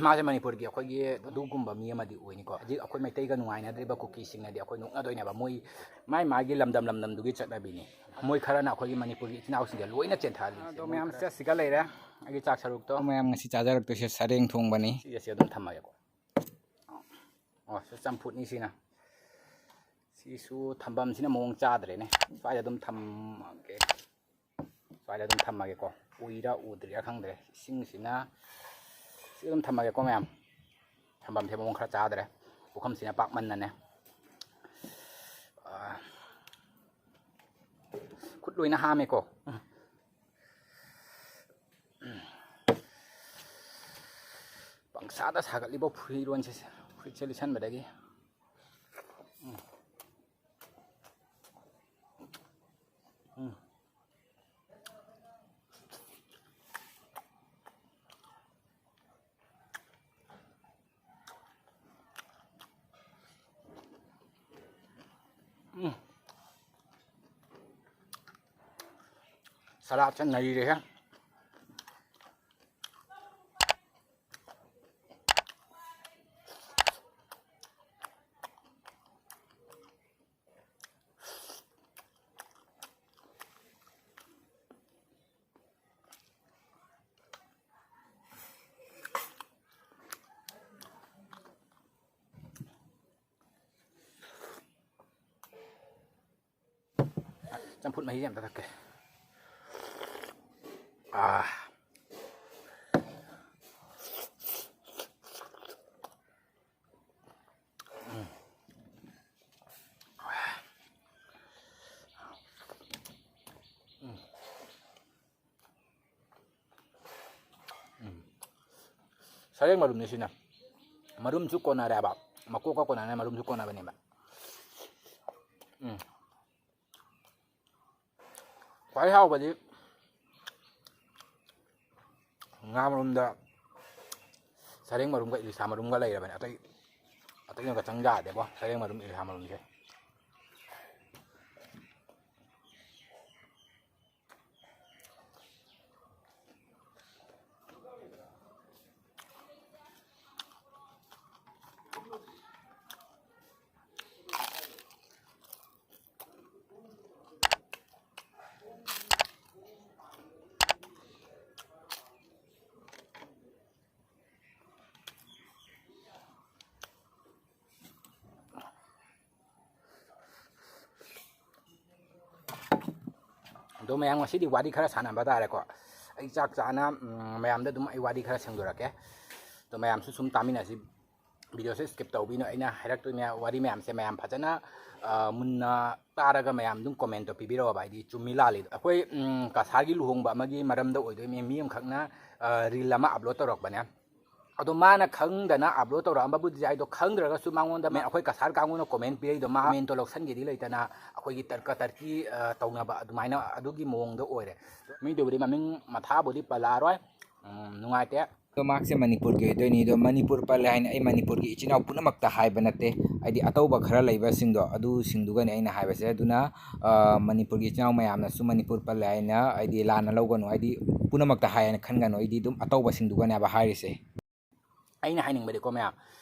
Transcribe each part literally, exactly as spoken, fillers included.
ꯃꯥꯁꯦ ꯃꯅꯤꯄꯨꯔꯒꯤ ꯑꯩꯈꯣꯏꯒꯤ ꯑꯗꯨꯒꯨꯝꯕ ꯃꯤ ꯑꯃꯗꯤ ꯑꯣꯏꯅꯤꯀꯣ꯫ ꯍꯧꯖꯤꯛ ꯑꯩꯈꯣꯏ ꯃꯩꯇꯩꯒ ꯅꯨꯡꯉꯥꯏꯅꯗ꯭ꯔꯤꯕ ꯀꯨꯀꯤꯁꯤꯡꯅꯗꯤ ꯑꯩꯈꯣꯏ ꯅꯣꯛꯅꯗꯣꯏꯅꯦꯕ꯫ ꯃꯣꯏ ꯃꯥꯏ ꯃꯥꯒꯤ ꯂꯝꯗꯝ ꯂꯝꯗꯝꯗꯨꯒꯤ ꯆꯠꯅꯕꯤꯅꯤ꯫ ꯃꯣꯏ ꯈꯔꯅ ꯑꯩꯈꯣꯏꯒꯤ ꯃꯅꯤꯄꯨꯔꯒꯤ ꯏꯆꯤꯟ ꯏꯅꯥꯎꯁꯤꯡꯁꯦ ꯂꯣꯏꯅ ꯆꯦꯟꯊꯍꯜꯂꯤ꯫ ꯑꯗꯣ ꯃꯌꯥꯝ ꯆꯠꯁꯤꯒ ꯂꯩꯔꯦ꯫ ꯑꯩꯒꯤ ꯆꯥꯛ ꯁꯔꯨꯛꯇꯣ ꯃꯌꯥꯝ ꯉꯁꯤ ꯆꯥꯖꯔꯛꯇꯣꯏꯁꯦ ꯁꯔꯦꯡ ꯊꯣꯡꯕꯅꯤ꯫ ꯁꯤꯒꯁꯦ ꯑꯗꯨꯝ ꯊꯝꯃꯒꯦꯀꯣ꯫ ꯑꯣ, ꯁꯤ ꯆꯝꯐꯨꯠꯅꯤ ꯁꯤꯅ꯫ ꯁꯤꯁꯨ ꯊꯝꯐꯝꯁꯤꯅ ꯃꯑꯣꯡ ꯆꯥꯗ꯭ꯔꯦꯅꯦ꯫ ꯁ꯭ꯋꯥꯏꯗ ꯑꯗꯨꯝ ꯊꯝꯃꯒꯦ꯫ ꯁ꯭ꯋꯥꯏꯗ ꯑꯗꯨꯝ ꯊꯝꯃꯒꯦꯀꯣ꯫ ꯎꯏꯔꯥ ꯎꯗ꯭ꯔꯤꯔꯥ ꯈꯪꯗ꯭ꯔꯦ꯫ ꯏꯁꯤꯡꯁꯤꯅ ꯁꯤ ꯑꯗꯨꯝ ꯊꯝꯃꯒꯦꯀꯣ ꯃꯌꯥꯝ꯫ ꯊꯝꯐꯝꯁꯦ ꯃꯑꯣꯡ ꯈꯔ ꯆꯥꯗ꯭ꯔꯦ꯫ ꯄꯨꯈꯝꯁꯤꯅ ꯄꯥꯛꯃꯟꯅꯅꯦ꯫ ꯑꯥ, ꯈꯨꯠ ꯂꯣꯏꯅ ꯍꯥꯝꯃꯦꯀꯣ꯫ ꯄꯪꯁꯥꯗ ꯁꯥꯒꯠꯂꯤꯕ ꯐꯤꯔꯣꯟꯁꯦ, ꯐꯨꯔꯤꯠꯁꯦ ꯂꯤꯠꯁꯟꯕꯗꯒꯤ꯫ ꯎꯝ꯫ ꯎꯝ꯫ ꯎꯝ꯫ ꯁꯂꯥꯠꯁꯦ ꯅꯩꯔꯦꯍꯦ꯫ ꯆꯝꯐꯨꯠ ꯃꯍꯤꯁꯦ ꯑꯝꯇ ꯊꯛꯀꯦ꯫ ꯑꯥ꯫ ꯎꯝ꯫ ꯎꯝ꯫ ꯎꯝ꯫ ꯁꯔꯦꯡ ꯃꯔꯨꯝꯅꯤ ꯁꯤꯅ꯫ ꯃꯔꯨꯝꯁꯨ ꯀꯣꯟꯅꯔꯦꯕ꯫ ꯃꯀꯣꯛꯀ ꯀꯣꯟꯅꯔꯦ, ꯃꯔꯨꯝꯁꯨ ꯀꯣꯟꯅꯕꯅꯦꯕ꯫ ꯎꯝ꯫ ꯈ꯭ꯋꯥꯏ ꯍꯥꯎꯕꯗꯤ ꯉꯥ ꯃꯔꯨꯝꯗ ꯁꯔꯦꯡ ꯃꯔꯨꯝꯒ ꯏꯂꯤꯁꯥ ꯃꯔꯨꯝꯒ ꯂꯩꯔꯕꯅꯦ꯫ ꯑꯇꯩ, ꯑꯇꯩꯅꯒ ꯆꯪ ꯌꯥꯗꯦꯕꯣ, ꯁꯔꯦꯡ ꯃꯔꯨꯝ, ꯏꯂꯤꯁꯥ ꯃꯔꯨꯝꯁꯦ꯫ ꯑꯗꯣ ꯃꯌꯥꯝ, ꯉꯁꯤꯗꯤ ꯋꯥꯔꯤ ꯈꯔ ꯁꯥꯟꯅꯕ ꯇꯥꯔꯦꯀꯣ꯫ ꯑꯩ ꯆꯥꯛ ꯆꯥꯅ, ꯎꯝ, ꯃꯌꯥꯝꯗ ꯑꯗꯨꯝ ꯑꯩ ꯋꯥꯔꯤ ꯈꯔ ꯁꯦꯡꯗꯣꯔꯛꯀꯦ꯫ ꯑꯗꯣ ꯃꯌꯥꯝꯁꯨ ꯁꯨꯝ ꯇꯥꯃꯤꯟꯅꯁꯤ꯫ ꯚꯤꯗꯤꯑꯣꯁꯦ skip ꯇꯧꯕꯤꯅꯨ꯫ ꯑꯩꯅ ꯍꯥꯏꯔꯛꯇꯣꯏ ꯃꯌꯥꯝ, ꯋꯥꯔꯤ ꯃꯌꯥꯝꯁꯦ ꯃꯌꯥꯝ ꯐꯖꯅ, ꯑ, ꯃꯨꯟꯅ ꯇꯥꯔꯒ ꯃꯌꯥꯝ ꯑꯗꯨꯝ comment ꯇꯧ ꯄꯤꯕꯤꯔꯛꯑꯣꯕ꯫ ꯍꯥꯏꯗꯤ ꯆꯨꯝꯃꯤ ꯂꯥꯜꯂꯤꯗꯣ꯫ ꯑꯩꯈꯣꯏ, ꯎꯝ, ꯀꯁꯥꯔꯒꯤ ꯂꯨꯍꯣꯡꯕ ꯑꯃꯒꯤ ꯃꯔꯝꯗ ꯑꯣꯏꯗꯣꯏꯅꯦ꯫ ꯃꯤ ꯑꯃꯈꯛꯅ, ꯑ, reel ꯑꯃ upload ꯇꯧꯔꯛꯄꯅꯦ꯫ ꯑꯗꯣ ꯃꯥꯅ ꯈꯪꯗꯅ upload ꯇꯧꯔꯛꯑꯝꯕꯕꯨꯗꯤ ꯌꯥꯏ, ꯑꯗꯣ ꯈꯪꯗ꯭ꯔꯒꯁꯨ ꯃꯉꯣꯟꯗ ꯃ-, ꯑꯩꯈꯣꯏ ꯀꯁꯥꯔ ꯀꯥꯡꯕꯨꯅ comment ꯄꯤꯔꯛꯏꯗꯣ, ꯃꯥ commentꯇꯣ ꯂꯧꯁꯟꯒꯦꯗꯤ ꯂꯩꯇꯅ ꯑꯩꯈꯣꯏꯒꯤ ꯇꯔꯀ ꯇꯔꯀꯤ, ꯑ, ꯇꯧꯅꯕ ꯑꯗꯨꯃꯥꯏꯅ ꯑꯗꯨꯒꯤ ꯃꯑꯣꯡꯗ ꯑꯣꯏꯔꯦ꯫ ꯃꯤꯗꯨꯕꯨꯗꯤ ꯃꯃꯤꯡ ꯃꯊꯥꯕꯨꯗꯤ ꯄꯜꯂꯛꯑꯔꯣꯏ꯫ ꯎꯝ, ꯅꯨꯡꯉꯥꯏꯇꯦ꯫ ꯑꯗꯣ ꯃꯍꯥꯛꯁꯦ ꯃꯅꯤꯄꯨꯔꯒꯤ ꯑꯣꯏꯗꯣꯏꯅꯤ꯫ ꯑꯗꯣ ꯃꯅꯤꯄꯨꯔ ꯄꯜꯂꯦ ꯍꯥꯏꯅ ꯑꯩ ꯃꯅꯤꯄꯨꯔꯒꯤ ꯏꯆꯤꯟ ꯏꯅꯥꯎ ꯄꯨꯝꯅꯃꯛꯇ ꯍꯥꯏꯕ ꯅꯠꯇꯦ, ꯍꯥꯏꯗꯤ ꯑꯇꯧꯕ ꯈꯔ ꯂꯩꯕꯁꯤꯡꯗꯣ ꯑꯗꯨꯁꯤꯡꯗꯨꯒꯅꯤ ꯑꯩꯅ ꯍꯥꯏꯕꯁꯦ꯫ ꯑꯗꯨꯅ, ꯑ, ꯃꯅꯤꯄꯨꯔꯒꯤ ꯏꯆꯤꯟ ꯏꯅꯥꯎ ꯃꯌꯥꯝꯅꯁꯨ ꯃꯅꯤꯄꯨꯔ ꯄꯜꯂꯦ ꯍꯥꯏꯅ ꯍꯥꯏꯗꯤ ꯂꯥꯟꯅ ꯂꯧꯒꯅꯨ, ꯍꯥꯏꯗꯤ ꯄꯨꯝꯅꯃꯛꯇ ꯍꯥꯏ ꯍꯥꯏꯅ ꯈꯟꯒꯅꯨ꯫ ꯑꯩꯗꯤ ꯑꯗꯨꯝ ꯑꯇꯧꯕꯁꯤꯡꯗꯨꯒꯅꯦꯕ ꯍꯥꯏꯔꯤꯁꯦ꯫ ꯑꯩꯅ ꯍꯥꯏꯅꯤꯡꯕꯗꯤꯀꯣ ꯃꯌꯥꯝ,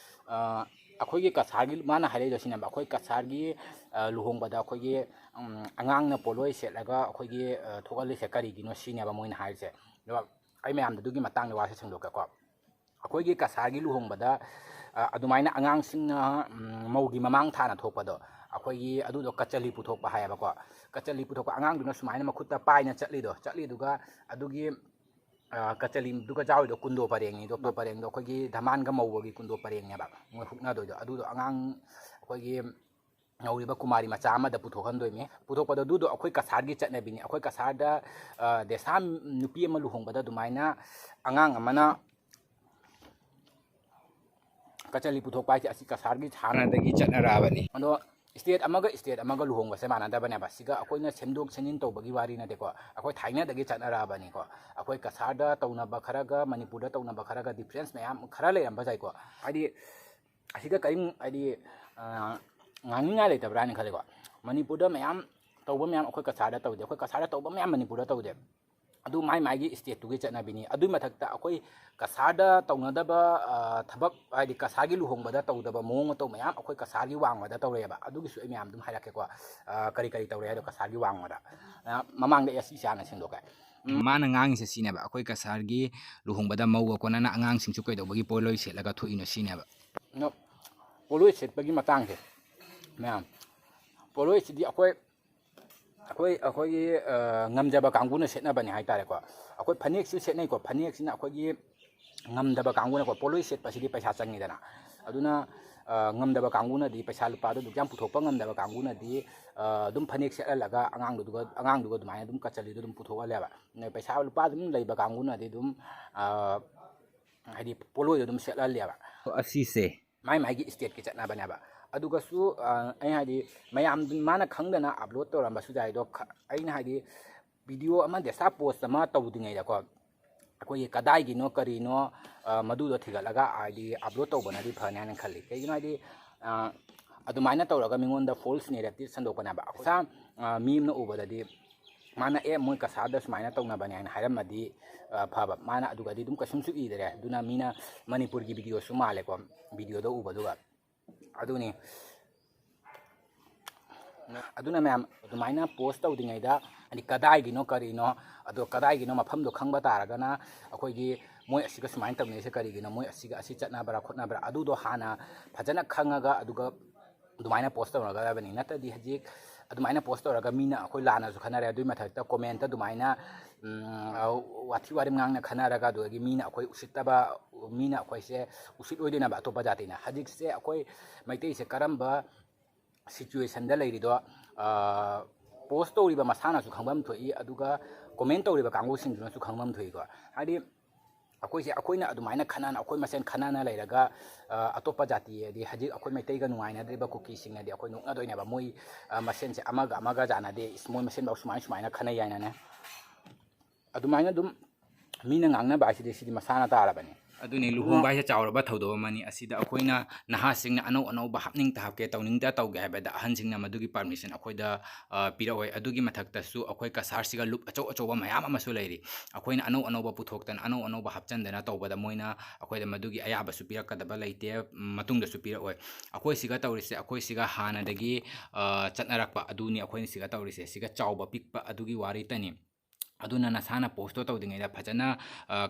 ꯑ, ꯑꯩꯈꯣꯏꯒꯤ ꯀꯁꯥꯔꯒꯤ, ꯃꯥꯅ ꯍꯥꯏꯔꯛꯏꯗꯣ ꯁꯤꯅꯦꯕ, ꯑꯩꯈꯣꯏ ꯀꯁꯥꯔꯒꯤ, ꯑ, ꯂꯨꯍꯣꯡꯕꯗ ꯑꯩꯈꯣꯏꯒꯤ, ꯎꯝ, ꯑꯉꯥꯡꯅ ꯄꯣꯠꯂꯣꯏ ꯁꯦꯠꯂꯒ ꯑꯩꯈꯣꯏꯒꯤ, ꯑ, ꯊꯣꯛꯍꯜꯂꯤꯁꯦ ꯀꯔꯤꯒꯤꯅꯣ ꯁꯤꯅꯦꯕ ꯃꯣꯏꯅ ꯍꯥꯏꯔꯤꯁꯦ꯫ ꯑꯗꯣ ꯑꯩ ꯃꯌꯥꯝꯗ ꯑꯗꯨꯒꯤ ꯃꯇꯥꯡꯗ ꯋꯥꯁꯦ ꯁꯦꯡꯗꯣꯛꯀꯦꯀꯣ꯫ ꯑꯩꯈꯣꯏꯒꯤ ꯀꯁꯥꯔꯒꯤ ꯂꯨꯍꯣꯡꯕꯗ, ꯑ, ꯑꯗꯨꯃꯥꯏꯅ ꯑꯉꯥꯡꯁꯤꯡꯅ, ꯎꯝ, ꯃꯧꯒꯤ ꯃꯃꯥꯡ ꯊꯥꯅ ꯊꯣꯛꯄꯗꯣ, ꯑꯩꯈꯣꯏꯒꯤ ꯑꯗꯨꯗꯣ ꯀꯆꯂꯤ ꯄꯨꯊꯣꯛꯄ ꯍꯥꯏꯌꯦꯕꯀꯣ꯫ ꯀꯆꯂꯤ ꯄꯨꯊꯣꯛꯄ, ꯑꯉꯥꯡꯗꯨꯅ ꯁꯨꯃꯥꯏꯅ ꯃꯈꯨꯠꯇ ꯄꯥꯏꯅ ꯆꯠꯂꯤꯗꯣ, ꯆꯠꯂꯤꯗꯨꯒ ꯑꯗꯨꯒꯤ, ꯑ, ꯀꯆꯂꯤꯗꯨꯒ ꯌꯥꯎꯔꯤꯗꯣ ꯀꯨꯟꯗꯣ ꯄꯔꯦꯡꯅꯤꯗꯣ꯫ ꯀꯨꯟꯗꯣ ꯄꯔꯦꯡꯗꯣ ꯑꯩꯈꯣꯏꯒꯤ ꯙꯃꯥꯟꯒ ꯃꯧꯕꯒꯤ ꯀꯨꯟꯗꯣ ꯄꯔꯦꯡꯅꯦꯕ ꯃꯣꯏ ꯍꯨꯛꯅꯗꯣꯏꯗꯣ꯫ ꯑꯗꯨꯗꯣ ꯑꯉꯥꯡ, ꯑꯩꯈꯣꯏꯒꯤ ꯅꯧꯔꯤꯕ ꯀꯨꯃꯥꯔꯤ ꯃꯆꯥ ꯑꯃꯗ ꯄꯨꯊꯣꯛꯍꯟꯗꯣꯏꯅꯦ꯫ ꯄꯨꯊꯣꯛꯄꯗꯣ ꯑꯗꯨꯗꯣ ꯑꯩꯈꯣꯏ ꯀꯁꯥꯔꯒꯤ ꯆꯠꯅꯕꯤꯅꯤ꯫ ꯑꯩꯈꯣꯏ ꯀꯁꯥꯔꯗ, ꯑ, ꯗꯦꯁꯥ ꯅꯨꯄꯤ ꯑꯃ ꯂꯨꯍꯣꯡꯕꯗ ꯑꯗꯨꯃꯥꯏꯅ ꯑꯉꯥꯡ ꯑꯃꯅ ꯀꯆꯂꯤ ꯄꯨꯊꯣꯛꯄ ꯍꯥꯏꯁꯦ ꯑꯁꯤ ꯀꯁꯥꯔꯒꯤ ꯍꯥꯟꯅꯗꯒꯤ ꯆꯠꯅꯔꯛꯑꯕꯅꯤ꯫ ꯑꯗꯣ state ꯑꯃꯒ state ꯑꯃꯒ ꯂꯨꯍꯣꯡꯕꯁꯦ ꯃꯥꯟꯅꯗꯕꯅꯦꯕ꯫ ꯁꯤꯒ ꯑꯩꯈꯣꯏꯅ ꯁꯦꯝꯗꯣꯛ ꯁꯦꯝꯖꯤꯟ ꯇꯧꯕꯒꯤ ꯋꯥꯔꯤ ꯅꯠꯇꯦꯀꯣ꯫ ꯑꯩꯈꯣꯏ ꯊꯥꯏꯅꯗꯒꯤ ꯆꯠꯅꯔꯛꯑꯕꯅꯤꯀꯣ꯫ ꯑꯩꯈꯣꯏ ꯀꯁꯥꯔꯗ ꯇꯧꯅꯕ ꯈꯔꯒ ꯃꯅꯤꯄꯨꯔꯗ ꯇꯧꯅꯕ ꯈꯔꯒ difference ꯃꯌꯥꯝ ꯈꯔ ꯂꯩꯔꯝꯕ ꯌꯥꯏꯀꯣ꯫ ꯍꯥꯏꯗꯤ ꯑꯁꯤꯒ ꯀꯔꯤꯝ, ꯍꯥꯏꯗꯤ, ꯑ, ꯉꯥꯡꯅꯤꯡꯉꯥꯏ ꯂꯩꯇꯕ꯭ꯔꯥ ꯍꯥꯏꯅ ꯈꯜꯂꯤꯀꯣ꯫ ꯃꯅꯤꯄꯨꯔꯗ ꯃꯌꯥꯝ ꯇꯧꯕ ꯃꯌꯥꯝ ꯑꯩꯈꯣꯏ ꯀꯁꯥꯔꯗ ꯇꯧꯗꯦ, ꯑꯩꯈꯣꯏ ꯀꯁꯥꯔꯗ ꯇꯧꯕ ꯃꯌꯥꯝ ꯃꯅꯤꯄꯨꯔꯗ ꯇꯧꯗꯦ꯫ ꯑꯗꯨ ꯃꯥꯏ ꯃꯥꯏꯒꯤ stateꯇꯨꯒꯤ ꯆꯠꯅꯕꯤꯅꯤ꯫ ꯑꯗꯨꯏ ꯃꯊꯛꯇ ꯑꯩꯈꯣꯏ ꯀꯁꯥꯔꯗ ꯇꯧꯅꯗꯕ, ꯑ, ꯊꯕꯛ, ꯍꯥꯏꯗꯤ ꯀꯁꯥꯔꯒꯤ ꯂꯨꯍꯣꯡꯕꯗ ꯇꯧꯗꯕ ꯃꯑꯣꯡ ꯃꯇꯧ ꯃꯌꯥꯝ ꯑꯩꯈꯣꯏ ꯀꯁꯥꯔꯒꯤ ꯋꯥꯡꯃꯗ ꯇꯧꯔꯛꯑꯦꯕ꯫ ꯑꯗꯨꯒꯤꯁꯨ ꯑꯩ ꯃꯌꯥꯝ ꯑꯗꯨꯝ ꯍꯥꯏꯔꯛꯀꯦꯀꯣ꯫ ꯑ, ꯀꯔꯤ ꯀꯔꯤ ꯇꯧꯔꯦ ꯍꯥꯏꯗꯣ ꯀꯁꯥꯔꯒꯤ ꯋꯥꯡꯃꯗ꯫ ꯑ, ꯃꯃꯥꯡꯗ ꯑꯦ ꯁꯤ ꯆꯥꯅ ꯁꯦꯡꯗꯣꯛꯀꯦ꯫ ꯎꯝ꯫ ꯃꯥꯅ ꯉꯥꯡꯉꯤꯁꯦ ꯁꯤꯅꯦꯕ, ꯑꯩꯈꯣꯏ ꯀꯁꯥꯔꯒꯤ ꯂꯨꯍꯣꯡꯕꯗ ꯃꯧꯒ ꯀꯣꯟꯅꯅ ꯑꯉꯥꯡꯁꯤꯡꯁꯨ ꯀꯩꯗꯧꯕꯒꯤ ꯄꯣꯠꯂꯣꯏ ꯁꯦꯠꯂꯒ ꯊꯣꯛꯏꯅꯣ ꯁꯤꯅꯦꯕ꯫ ꯑꯗꯣ ꯄꯣꯠꯂꯣꯏ ꯁꯦꯠꯄꯒꯤ ꯃꯇꯥꯡꯁꯦ ꯃꯌꯥꯝ, ꯄꯣꯠꯂꯣꯏꯁꯤꯗꯤ ꯑꯩꯈꯣꯏ ꯑꯩꯈꯣꯏ ꯑꯩꯈꯣꯏꯒꯤ ꯉꯝꯖꯕ ꯀꯥꯡꯕꯨꯅ ꯁꯦꯠꯅꯕꯅꯦ ꯍꯥꯏꯇꯥꯔꯦꯀꯣ꯫ ꯑꯩꯈꯣꯏ ꯐꯅꯦꯛꯁꯨ ꯁꯦꯠꯅꯩꯀꯣ꯫ ꯐꯅꯦꯛꯁꯤꯅ ꯑꯩꯈꯣꯏꯒꯤ ꯉꯝꯗꯕ ꯀꯥꯡꯕꯨꯅꯀꯣ, ꯄꯣꯠꯂꯣꯏ ꯁꯦꯠꯄꯁꯤꯗꯤ ꯄꯩꯁꯥ ꯆꯪꯉꯤꯗꯅ꯫ ꯑꯗꯨꯅ ꯉꯝꯗꯕ ꯀꯥꯡꯕꯨꯅꯗꯤ, ꯄꯩꯁꯥ ꯂꯨꯄꯥꯗꯣ ꯑꯗꯨꯛ ꯌꯥꯝ ꯄꯨꯊꯣꯛꯄ ꯉꯝꯗꯕ ꯀꯥꯡꯕꯨꯅꯗꯤ ꯑꯗꯨꯝ ꯐꯅꯦꯛ ꯁꯦꯠꯍꯜꯂꯒ ꯑꯉꯥꯡꯗꯨꯒ ꯑꯉꯥꯡꯗꯨꯒ ꯑꯗꯨꯃꯥꯏꯅ ꯑꯗꯨꯝ ꯀꯆꯜꯂꯤꯗꯣ ꯑꯗꯨꯝ ꯄꯨꯊꯣꯛꯍꯜꯂꯦꯕ꯫ ꯄꯩꯁꯥ ꯂꯨꯄꯥ ꯑꯗꯨꯝ ꯂꯩꯕ ꯀꯥꯡꯕꯨꯅꯗꯤ ꯑꯗꯨꯝ ꯍꯥꯏꯗꯤ ꯄꯣꯠꯂꯣꯏꯗꯣ ꯑꯗꯨꯝ ꯁꯦꯠꯍꯜꯂꯦꯕ꯫ ꯑꯁꯤꯁꯦ ꯃꯥꯏ ꯃꯥꯏꯒꯤ ꯏꯁꯇꯦꯠꯀꯤ ꯆꯠꯅꯕꯅꯦꯕ꯫ ꯑꯗꯨꯒꯁꯨ ꯑꯩꯅ ꯍꯥꯏꯗꯤ ꯃꯌꯥꯝ ꯃꯥꯅ ꯈꯪꯗꯅ ꯑꯞꯂꯣꯗ ꯇꯧꯔꯝꯕꯁꯨ ꯌꯥꯏ꯫ ꯑꯗꯣ ꯑꯩꯅ ꯍꯥꯏꯗꯤ ꯚꯤꯗꯤꯑꯣ ꯑꯃ ꯗꯦꯁꯥ ꯄꯣꯁ ꯑꯃ ꯇꯧꯗ꯭ꯔꯤꯉꯩꯗꯀꯣ, ꯑꯩꯈꯣꯏꯒꯤ ꯀꯗꯥꯏꯒꯤꯅꯣ ꯀꯔꯤꯅꯣ ꯃꯗꯨꯗꯣ ꯊꯤꯒꯠꯂꯒ ꯍꯥꯏꯗꯤ ꯑꯞꯂꯣꯗ ꯇꯧꯕꯅꯗꯤ ꯐꯅꯤ ꯍꯥꯏꯅ ꯈꯜꯂꯤ꯫ ꯀꯩꯒꯤꯅꯣ ꯍꯥꯏꯗꯤ ꯑꯗꯨꯃꯥꯏꯅ ꯇꯧꯔꯒ ꯃꯤꯉꯣꯟꯗ ꯐꯣꯜꯁ ꯅꯦꯔꯦꯇꯤꯞ ꯁꯟꯗꯣꯛꯄꯅꯦꯕ꯫ ꯄꯩꯁꯥ ꯃꯤ ꯑꯃꯅ ꯎꯕꯗꯗꯤ ꯃꯥꯅ ꯑꯦ ꯃꯣꯏ ꯀꯁꯥꯔꯗ ꯁꯨꯃꯥꯏꯅ ꯇꯧꯅꯕꯅꯦ ꯍꯥꯏꯅ ꯍꯥꯏꯔꯝꯃꯗꯤ ꯐꯕ꯫ ꯃꯥꯅ ꯑꯗꯨꯒꯗꯤ ꯑꯗꯨꯝ ꯀꯩꯁꯨꯝꯁꯨ ꯏꯗ꯭ꯔꯦ꯫ ꯑꯗꯨꯅ ꯃꯤꯅ ꯃꯅꯤꯄꯨꯔꯒꯤ ꯚꯤꯗꯤꯑꯣꯁꯨ ꯃꯥꯜꯂꯦꯀꯣ, ꯚꯤꯗꯤꯑꯣꯗ ꯎꯕꯗꯨꯒ꯫ ꯑꯗꯨꯅꯤ꯫ ꯑꯗꯨꯅ ꯃꯌꯥꯝ ꯑꯗꯨꯃꯥꯏꯅ ꯄꯣꯁ ꯇꯧꯗ꯭ꯔꯤꯉꯩꯗ ꯍꯥꯏꯗꯤ ꯀꯗꯥꯏꯒꯤꯅꯣ ꯀꯔꯤꯅꯣ, ꯑꯗꯣ ꯀꯗꯥꯏꯒꯤꯅꯣ ꯃꯐꯝꯗꯣ ꯈꯪꯕ ꯇꯥꯔꯒꯅ ꯑꯩꯈꯣꯏꯒꯤ ꯃꯣꯏ ꯑꯁꯤꯒ ꯁꯨꯃꯥꯏꯅ ꯇꯧꯅꯩꯁꯦ ꯀꯔꯤꯒꯤꯅꯣ, ꯃꯣꯏ ꯑꯁꯤꯒ ꯑꯁꯤ ꯆꯠꯅꯕ꯭ꯔꯥ ꯈꯣꯠꯅꯕ꯭ꯔꯥ, ꯑꯗꯨꯗꯣ ꯍꯥꯟꯅ ꯐꯖꯅ ꯈꯪꯉꯒ ꯑꯗꯨꯒ ꯑꯗꯨꯃꯥꯏꯅ ꯄꯣꯁ ꯇꯧꯅꯒꯗꯕꯅꯤ꯫ ꯅꯠꯇ꯭ꯔꯗꯤ ꯍꯧꯖꯤꯛ ꯑꯗꯨꯃꯥꯏꯅ ꯄꯣꯁ ꯇꯧꯔꯒ ꯃꯤꯅ ꯑꯩꯈꯣꯏ ꯂꯥꯟꯅꯁꯨ ꯈꯟꯅꯔꯦ, ꯑꯗꯨꯏ ꯃꯊꯛꯇ ꯀꯣꯃꯦꯟꯇ ꯑꯗꯨꯃꯥꯏꯅ ꯋꯥꯊꯤ ꯋꯥꯔꯦꯝ ꯉꯥꯡꯅ ꯈꯟꯅꯔꯒ ꯑꯗꯨꯗꯒꯤ ꯃꯤꯅ ꯑꯩꯈꯣꯏ ꯎꯁꯤꯠꯇꯕ, ꯃꯤꯅ ꯑꯩꯈꯣꯏꯁꯦ ꯎꯁꯤꯠꯂꯣꯏꯗꯣꯏꯅꯦꯕ ꯑꯇꯣꯞꯄ ꯖꯥꯇꯤꯅ꯫ ꯍꯧꯖꯤꯛꯁꯦ ꯑꯩꯈꯣꯏ ꯃꯩꯇꯩꯁꯦ ꯀꯔꯝꯕ ꯁꯤꯆꯨꯋꯦꯁꯟꯗ ꯂꯩꯔꯤꯗꯣ ꯄꯣꯁ ꯇꯧꯔꯤꯕ ꯃꯁꯥꯅꯁꯨ ꯈꯪꯐꯝ ꯊꯣꯛꯏ, ꯑꯗꯨꯒ ꯀꯣꯃꯦꯟ ꯇꯧꯔꯤꯕ ꯀꯥꯡꯕꯨꯁꯤꯡꯗꯨꯅꯁꯨ ꯈꯪꯐꯝ ꯊꯣꯛꯏꯀꯣ꯫ ꯍꯥꯏꯗꯤ ꯑꯩꯈꯣꯏꯁꯦ, ꯑꯩꯈꯣꯏꯅ ꯑꯗꯨꯃꯥꯏꯅ ꯈꯟꯅꯅ, ꯑꯩꯈꯣꯏ ꯃꯁꯦꯟ ꯈꯟꯅꯅ ꯂꯩꯔꯒ ꯑꯇꯣꯞꯄ ꯖꯥꯇꯤ, ꯍꯥꯏꯗꯤ ꯍꯧꯖꯤꯛ ꯑꯩꯈꯣꯏ ꯃꯩꯇꯩꯒ ꯅꯨꯡꯉꯥꯏꯅꯗ꯭ꯔꯤꯕ ꯀꯨꯀꯤꯁꯤꯡꯅꯗꯤ ꯑꯩꯈꯣꯏ ꯅꯣꯛꯅꯗꯣꯏꯅꯦꯕ꯫ ꯃꯣꯏ ꯃꯁꯦꯟꯁꯦ ꯑꯃꯒ ꯑꯃꯒ ꯌꯥꯅꯗꯦ, ꯏꯁ, ꯃꯣꯏ ꯃꯁꯦꯟꯐꯥꯎ ꯁꯨꯃꯥꯏꯅ ꯁꯨꯃꯥꯏꯅ ꯈꯟꯅꯩ ꯍꯥꯏꯅꯅꯦ꯫ ꯑꯗꯨꯃꯥꯏꯅ ꯑꯗꯨꯝ ꯃꯤꯅ ꯉꯥꯡꯅꯕ ꯍꯥꯏꯁꯤꯗꯤ ꯁꯤꯗꯤ ꯃꯁꯥꯅ ꯇꯥꯔꯕꯅꯤ꯫ ꯑꯗꯨꯅꯤ, ꯂꯨꯍꯣꯡꯕ ꯍꯥꯏꯁꯦ ꯆꯥꯎꯔꯕ ꯊꯧꯗꯣꯛ ꯑꯃꯅꯤ꯫ ꯑꯁꯤꯗ ꯑꯩꯈꯣꯏꯅ ꯅꯍꯥꯁꯤꯡꯅ ꯑꯅꯧ ꯑꯅꯧꯕ ꯍꯥꯞꯅꯤꯡ ꯇꯍꯥꯞꯀꯦ, ꯇꯧꯅꯤꯡꯗ ꯇꯧꯒꯦ ꯍꯥꯏꯕꯗ ꯑꯍꯟꯁꯤꯡꯅ ꯃꯗꯨꯒꯤ ꯄꯥꯔꯃꯤꯁꯟ ꯑꯩꯈꯣꯏꯗ ꯄꯤꯔꯛꯑꯣꯏ꯫ ꯑꯗꯨꯒꯤ ꯃꯊꯛꯇꯁꯨ ꯑꯩꯈꯣꯏ ꯀꯁꯥꯔꯁꯤꯒ ꯂꯨꯞ ꯑꯆꯧ ꯑꯆꯧꯕ ꯃꯌꯥꯝ ꯑꯃꯁꯨ ꯂꯩꯔꯤ꯫ ꯑꯩꯈꯣꯏꯅ ꯑꯅꯧ ꯑꯅꯧꯕ ꯄꯨꯊꯣꯛꯇꯅ, ꯑꯅꯧ ꯑꯅꯧꯕ ꯍꯥꯞꯆꯤꯟꯗꯅ ꯇꯧꯕꯗ ꯃꯣꯏꯅ ꯑꯩꯈꯣꯏꯗ ꯃꯗꯨꯒꯤ ꯑꯌꯥꯕꯁꯨ ꯄꯤꯔꯛꯀꯗꯕ ꯂꯩꯇꯦ, ꯃꯇꯨꯡꯗꯁꯨ ꯄꯤꯔꯛꯑꯣꯏ꯫ ꯑꯩꯈꯣꯏ ꯁꯤꯒ ꯇꯧꯔꯤꯁꯦ, ꯑꯩꯈꯣꯏ ꯁꯤꯒ ꯍꯥꯟꯅꯗꯒꯤ ꯆꯠꯅꯔꯛꯄ ꯑꯗꯨꯅꯤ ꯑꯩꯈꯣꯏꯅ ꯁꯤꯒ ꯇꯧꯔꯤꯁꯦ꯫ ꯁꯤꯒ ꯆꯥꯎꯕ ꯄꯤꯛꯄ ꯑꯗꯨꯒꯤ ꯋꯥꯔꯤꯇꯅꯤ꯫ ꯑꯗꯨꯅ ꯅꯁꯥꯅ ꯄꯣꯁꯇꯣ ꯇꯧꯗ꯭ꯔꯤꯉꯩꯗ ꯐꯖꯅ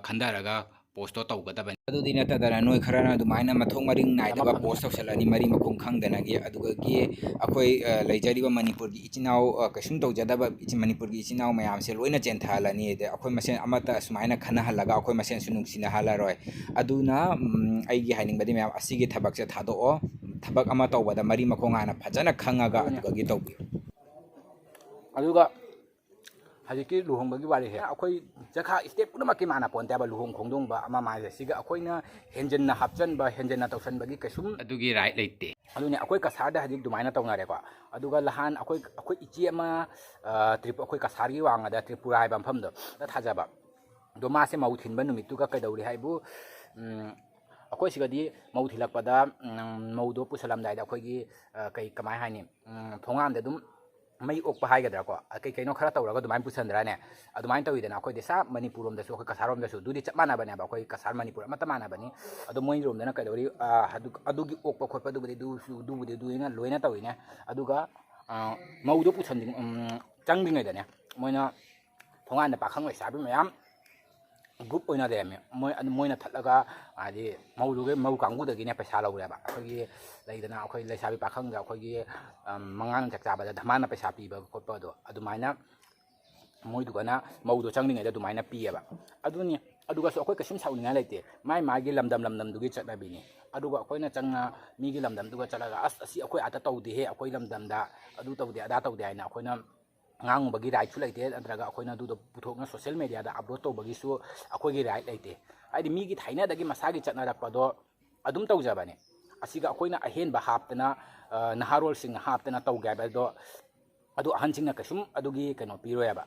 ꯈꯟꯊꯔꯒ ꯄꯣꯁꯇꯣ ꯇꯧꯒꯗꯕꯅꯤ꯫ ꯑꯗꯨꯗꯤ ꯅꯠꯇꯗꯅ ꯅꯣꯏ ꯈꯔꯅ ꯑꯗꯨꯃꯥꯏꯅ ꯃꯊꯣꯡ ꯃꯔꯤꯡ ꯅꯥꯏꯗꯕ ꯄꯣꯁ ꯇꯧꯁꯜꯂꯅꯤ, ꯃꯔꯤ ꯃꯈꯣꯡ ꯈꯪꯗꯅꯒꯤ꯫ ꯑꯗꯨꯗꯒꯤ ꯑꯩꯈꯣꯏ, ꯑ, ꯂꯩꯖꯔꯤꯕ ꯃꯅꯤꯄꯨꯔꯒꯤ ꯏꯆꯤꯟ ꯏꯅꯥꯎ, ꯑ, ꯀꯩꯁꯨꯝ ꯇꯧꯖꯗꯕ ꯏꯆꯤꯟ-, ꯃꯅꯤꯄꯨꯔꯒꯤ ꯏꯆꯤꯟ ꯏꯅꯥꯎ ꯃꯌꯥꯝꯁꯦ ꯂꯣꯏꯅ ꯆꯦꯟꯊꯍꯜꯂꯅꯤ꯫ ꯑꯗꯩ ꯑꯩꯈꯣꯏ ꯃꯁꯦꯟ ꯑꯃꯠꯇ ꯁꯨꯃꯥꯏꯅ ꯈꯟꯅꯍꯜꯂꯒ ꯑꯩꯈꯣꯏ ꯃꯁꯦꯟꯁꯨ ꯅꯨꯡꯁꯤꯅꯍꯜꯂꯔꯣꯏ꯫ ꯑꯗꯨꯅ, ꯎꯝ, ꯑꯩꯒꯤ ꯍꯥꯏꯅꯤꯡꯕꯗꯤ ꯃꯌꯥꯝ ꯑꯁꯤꯒꯤ ꯊꯕꯛꯁꯦ ꯊꯥꯗꯣꯛꯑꯣ, ꯊꯕꯛ ꯑꯃ ꯇꯧꯕꯗ ꯃꯔꯤ ꯃꯈꯣꯡ ꯍꯥꯟꯅ ꯐꯖꯅ ꯈꯪꯉꯒ ꯑꯗꯨꯒꯤ ꯇꯧꯕꯤꯌꯨ꯫ ꯑꯗꯨꯒ ꯍꯧꯖꯤꯛꯀꯤ ꯂꯨꯍꯣꯡꯕꯒꯤ ꯋꯥꯔꯤꯁꯦ ꯑꯩꯈꯣꯏ ꯖꯒꯥ state ꯄꯨꯝꯅꯃꯛꯀꯤ ꯃꯥꯟꯅ ꯄꯣꯟꯇꯦꯕ꯫ ꯂꯨꯍꯣꯡ ꯈꯣꯡꯗꯣꯡꯕ ꯑꯃ ꯑꯃ ꯍꯥꯏꯁꯦ ꯁꯤꯒ ꯑꯩꯈꯣꯏꯅ ꯍꯦꯟꯖꯟꯅ ꯍꯥꯞꯆꯟꯕ, ꯍꯦꯟꯖꯟꯅ ꯇꯧꯁꯟꯕꯒꯤ ꯀꯩꯁꯨꯝ ꯑꯗꯨꯒꯤ right ꯂꯩꯇꯦ꯫ ꯑꯗꯨꯅꯦ, ꯑꯩꯈꯣꯏ ꯀꯁꯥꯔꯗ ꯍꯧꯖꯤꯛ ꯑꯗꯨꯃꯥꯏꯅ ꯇꯧꯅꯔꯦꯀꯣ꯫ ꯑꯗꯨꯒ ꯅꯍꯥꯟ ꯑꯩꯈꯣꯏ, ꯑꯩꯈꯣꯏ ꯏꯆꯦ ꯑꯃ, ꯑ, ꯇ꯭ꯔꯤꯄꯨ-, ꯑꯩꯈꯣꯏ ꯀꯁꯥꯔꯒꯤ ꯋꯥꯡꯃꯗ ꯇ꯭ꯔꯤꯄꯨꯔꯥ ꯍꯥꯏꯕ ꯃꯐꯝꯗꯣ ꯊꯥꯖꯕ꯫ ꯑꯗꯣ ꯃꯥꯁꯦ ꯃꯧ ꯊꯤꯟꯕ ꯅꯨꯃꯤꯠꯇꯨꯒ ꯀꯩꯗꯧꯔꯤ ꯍꯥꯏꯕꯨ, ꯎꯝ, ꯑꯩꯈꯣꯏ ꯁꯤꯒꯗꯤ ꯃꯧ ꯊꯤꯜꯂꯛꯄꯗ, ꯎꯝ, ꯃꯧꯗꯣ ꯄꯨꯁꯜꯂꯝꯗꯥꯏꯗ ꯑꯩꯈꯣꯏꯒꯤ, ꯑ, ꯀꯩ, ꯀꯃꯥꯏ ꯍꯥꯏꯅꯤ, ꯎꯝ, ꯊꯣꯡꯒꯥꯟꯗ ꯑꯗꯨꯝ ꯃꯩ ꯑꯣꯛꯄ ꯍꯥꯏꯒꯗ꯭ꯔꯥꯀꯣ, ꯑ, ꯀꯩ ꯀꯩꯅꯣ ꯈꯔ ꯇꯧꯔꯒ ꯑꯗꯨꯃꯥꯏꯅ ꯄꯨꯁꯟꯗ꯭ꯔꯥꯅꯦ? ꯑꯗꯨꯃꯥꯏꯅ ꯇꯧꯋꯤꯗꯅ ꯑꯩꯈꯣꯏ ꯗꯤꯁꯥ ꯃꯅꯤꯄꯨꯔ ꯂꯣꯝꯗꯁꯨ, ꯑꯩꯈꯣꯏ ꯀꯁꯥꯔ ꯂꯣꯝꯗꯁꯨ꯫ ꯑꯗꯨꯗꯤ ꯆꯞ ꯃꯥꯟꯅꯕꯅꯦꯕ, ꯑꯩꯈꯣꯏ ꯀꯁꯥꯔ ꯃꯅꯤꯄꯨꯔ ꯑꯃꯠꯇ ꯃꯥꯟꯅꯕꯅꯤ꯫ ꯑꯗꯣ ꯃꯣꯏꯔꯣꯝꯗꯅ ꯀꯩꯗꯧꯔꯤ, ꯑ, ꯑꯗꯨ-, ꯑꯗꯨꯒꯤ ꯑꯣꯛꯄ ꯈꯣꯠꯄ ꯑꯗꯨꯕꯨꯗꯤ ꯑꯗꯨꯁꯨ, ꯑꯗꯨꯕꯨꯗꯤ ꯑꯗꯨ ꯂꯣꯏꯅ ꯇꯧꯋꯤꯅꯦ꯫ ꯑꯗꯨꯒ, ꯑ, ꯃꯧꯗꯣ ꯄꯨꯁꯟꯗ꯭ꯔꯤ-, ꯎꯝ, ꯆꯪꯗ꯭ꯔꯤꯉꯩꯗꯅꯦ ꯃꯣꯏꯅ ꯊꯣꯡꯒꯥꯟꯗ ꯄꯥꯈꯪ ꯂꯩꯁꯥꯕꯤ ꯃꯌꯥꯝ group ꯑꯣꯏꯅ ꯂꯩꯔꯝꯃꯦ꯫ ꯃꯣꯏ, ꯃꯣꯏꯅ ꯊꯠꯂꯒ, ꯍꯥꯏꯗꯤ ꯃꯧꯗꯨꯒꯤ, ꯃꯧ ꯀꯥꯡꯕꯨꯗꯒꯤꯅꯦ ꯄꯩꯁꯥ ꯂꯧꯔꯦꯕ꯫ ꯑꯩꯈꯣꯏꯒꯤ ꯂꯩꯗꯅ, ꯑꯩꯈꯣꯏ ꯂꯩꯁꯥꯕꯤ ꯄꯥꯈꯪꯗ ꯑꯩꯈꯣꯏꯒꯤ, ꯑꯝ, ꯃꯉꯥꯡ ꯆꯥꯛ ꯆꯥꯕꯗ ꯙꯃꯥꯟꯅ ꯄꯩꯁꯥ ꯄꯤꯕ ꯈꯣꯠꯄ ꯑꯗꯣ, ꯑꯗꯨꯃꯥꯏꯅ ꯃꯣꯏꯗꯨꯒꯅ ꯃꯧꯗꯣ ꯆꯪꯗ꯭ꯔꯤꯉꯩꯗ ꯑꯗꯨꯃꯥꯏꯅ ꯄꯤꯌꯦꯕ꯫ ꯑꯗꯨꯅꯤ, ꯑꯗꯨꯒꯁꯨ ꯑꯩꯈꯣꯏ ꯀꯩꯁꯨꯝ ꯁꯥꯎꯅꯤꯡꯉꯥꯏ ꯂꯩꯇꯦ, ꯃꯥꯏ ꯃꯥꯒꯤ ꯂꯝꯗꯝ ꯂꯝꯗꯝꯗꯨꯒꯤ ꯆꯠꯅꯕꯤꯅꯤ꯫ ꯑꯗꯨꯒ ꯑꯩꯈꯣꯏꯅ ꯆꯪꯅ ꯃꯤꯒꯤ ꯂꯝꯗꯝꯗꯨꯒ ꯆꯠꯂꯒ, "ꯑꯁ, ꯑꯁꯤ ꯑꯩꯈꯣꯏ ꯑꯥꯗ ꯇꯧꯗꯦꯍꯦ, ꯑꯩꯈꯣꯏ ꯂꯝꯗꯝꯗ ꯑꯗꯨ ꯇꯧꯗꯦ, ꯑꯗꯥ ꯇꯧꯗꯦ" ꯍꯥꯏꯅ ꯑꯩꯈꯣꯏꯅ ꯉꯥꯡꯉꯨꯕꯒꯤ rightꯁꯨ ꯂꯩꯇꯦ, ꯅꯠꯇ꯭ꯔꯒ ꯑꯩꯈꯣꯏꯅ ꯑꯗꯨꯗꯣ ꯄꯨꯊꯣꯛꯅ social mediaꯗ upload ꯇꯧꯕꯒꯤꯁꯨ ꯑꯩꯈꯣꯏꯒꯤ right ꯂꯩꯇꯦ꯫ ꯍꯥꯏꯗꯤ ꯃꯤꯒꯤ ꯊꯥꯏꯅꯗꯒꯤ ꯃꯁꯥꯒꯤ ꯆꯠꯅꯔꯛꯄꯗꯣ ꯑꯗꯨꯝ ꯇꯧꯖꯕꯅꯦ꯫ ꯑꯁꯤꯒ ꯑꯩꯈꯣꯏꯅ ꯑꯍꯦꯟꯕ ꯍꯥꯞꯇꯅ, ꯑ, ꯅꯍꯥꯔꯣꯜꯁꯤꯡꯅ ꯍꯥꯞꯇꯅ ꯇꯧꯒꯦ ꯍꯥꯏꯕꯗꯣ, ꯑꯗꯨ ꯑꯍꯟꯁꯤꯡꯅ ꯀꯩꯁꯨꯝ ꯑꯗꯨꯒꯤ ꯀꯩꯅꯣ ꯄꯤꯔꯣꯏꯕ,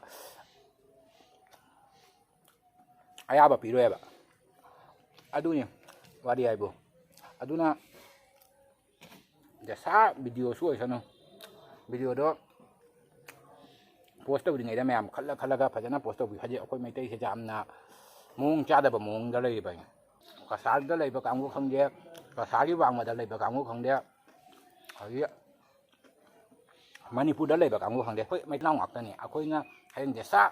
ꯑꯌꯥꯕ ꯄꯤꯔꯣꯏꯕ꯫ ꯑꯗꯨꯅꯤ ꯋꯥꯔꯤ ꯍꯥꯏꯕꯨ꯫ ꯑꯗꯨꯅ ꯗꯁꯥ videoꯁꯨ ꯑꯣꯏꯁꯅꯨ, videoꯗꯣ post ꯇꯧꯗ꯭ꯔꯤꯉꯩꯗ ꯃꯌꯥꯝ ꯈꯜꯂ ꯈꯜꯂꯒ ꯐꯖꯅ post ꯇꯧꯕꯤꯌꯨ꯫ ꯍꯧꯖꯤꯛ ꯑꯩꯈꯣꯏ ꯃꯩꯇꯩꯁꯦ ꯌꯥꯝꯅ ꯃꯑꯣꯡ ꯆꯥꯗꯕ ꯃꯑꯣꯡꯗ ꯂꯩꯔꯤꯕꯅꯤ꯫ ꯀꯁꯥꯔꯗ ꯂꯩꯕ ꯀꯥꯡꯕꯨ ꯈꯪꯗꯦ, ꯀꯁꯥꯔꯒꯤ ꯋꯥꯡꯃꯗ ꯂꯩꯕ ꯀꯥꯡꯕꯨ ꯈꯪꯗꯦ, ꯑꯗꯒꯤ ꯃꯅꯤꯄꯨꯔꯗ ꯂꯩꯕ ꯀꯥꯡꯕꯨ ꯈꯪꯗꯦ, ꯑꯩꯈꯣꯏ ꯃꯩꯇꯩ ꯅꯥꯎ ꯉꯥꯛꯇꯅꯤ꯫ ꯑꯩꯈꯣꯏꯅ ꯍꯌꯦꯡ ꯗꯦꯁꯥ,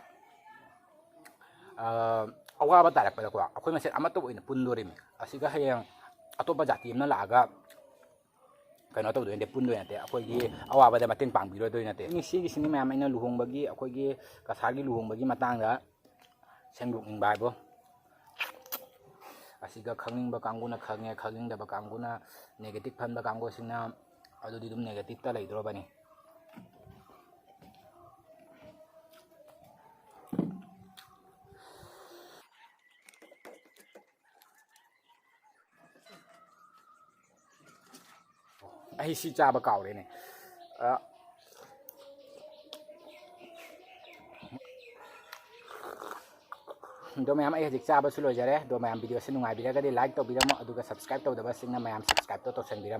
ꯑ, ꯑꯋꯥꯕ ꯇꯥꯔꯛꯄꯗꯀꯣ ꯑꯩꯈꯣꯏ ꯃꯁꯦꯟ ꯑꯃꯠꯇ ꯑꯣꯏꯅ ꯄꯨꯟꯗꯣꯔꯤꯃꯤ꯫ ꯑꯁꯤꯒ ꯍꯌꯦꯡ ꯑꯇꯣꯞꯄ ꯖꯥꯇꯤ ꯑꯃꯅ ꯂꯥꯛꯑꯒ ꯀꯩꯅꯣ ꯇꯧꯗꯣꯏ ꯅꯠꯇꯦ, ꯄꯨꯟꯗꯣꯏ ꯅꯠꯇꯦ, ꯑꯩꯈꯣꯏꯒꯤ ꯑꯋꯥꯕꯗ ꯃꯇꯦꯡ ꯄꯥꯡꯕꯤꯔꯣꯏꯗꯣꯏ ꯅꯠꯇꯦ꯫ ꯁꯤꯒꯤꯁꯤꯅꯤ ꯃꯌꯥꯝ ꯑꯩꯅ ꯂꯨꯍꯣꯡꯕꯒꯤ, ꯑꯩꯈꯣꯏꯒꯤ ꯀꯁꯥꯔꯒꯤ ꯂꯨꯍꯣꯡꯕꯒꯤ ꯃꯇꯥꯡꯗ ꯁꯦꯡꯗꯣꯛꯅꯤꯡꯕ ꯍꯥꯏꯕꯨ꯫ ꯑꯁꯤꯒ ꯈꯪꯅꯤꯡꯕ ꯀꯥꯡꯕꯨꯅ ꯈꯪꯉꯦ, ꯈꯪꯅꯤꯡꯗꯕ ꯀꯥꯡꯕꯨꯅ, negative ꯈꯟꯕ ꯀꯥꯡꯕꯨꯁꯤꯡꯅ ꯑꯗꯨꯗꯤ ꯑꯗꯨꯝ negative ꯇ ꯂꯩꯗ꯭ꯔꯣꯕꯅꯤ꯫ ꯑꯩ ꯁꯤ ꯆꯥꯕ ꯀꯥꯎꯔꯦꯅꯦ꯫ ꯑ, ꯑꯗꯣ ꯃꯌꯥꯝ, ꯑꯩ ꯍꯧꯖꯤꯛ ꯆꯥꯕꯁꯨ ꯂꯣꯏꯖꯔꯦ꯫ ꯑꯗꯣ ꯃꯌꯥꯝ, video ꯁꯤ ꯅꯨꯡꯉꯥꯏꯕꯤꯔꯒꯗꯤ like ꯇꯧꯕꯤꯔꯝꯃꯣ, ꯑꯗꯨꯒ subscribe ꯇꯧꯗꯕꯁꯤꯡꯅ ꯃꯌꯥꯝ subscribe ꯇꯣ ꯇꯧꯁꯟꯕꯤꯔꯝꯃꯣ꯫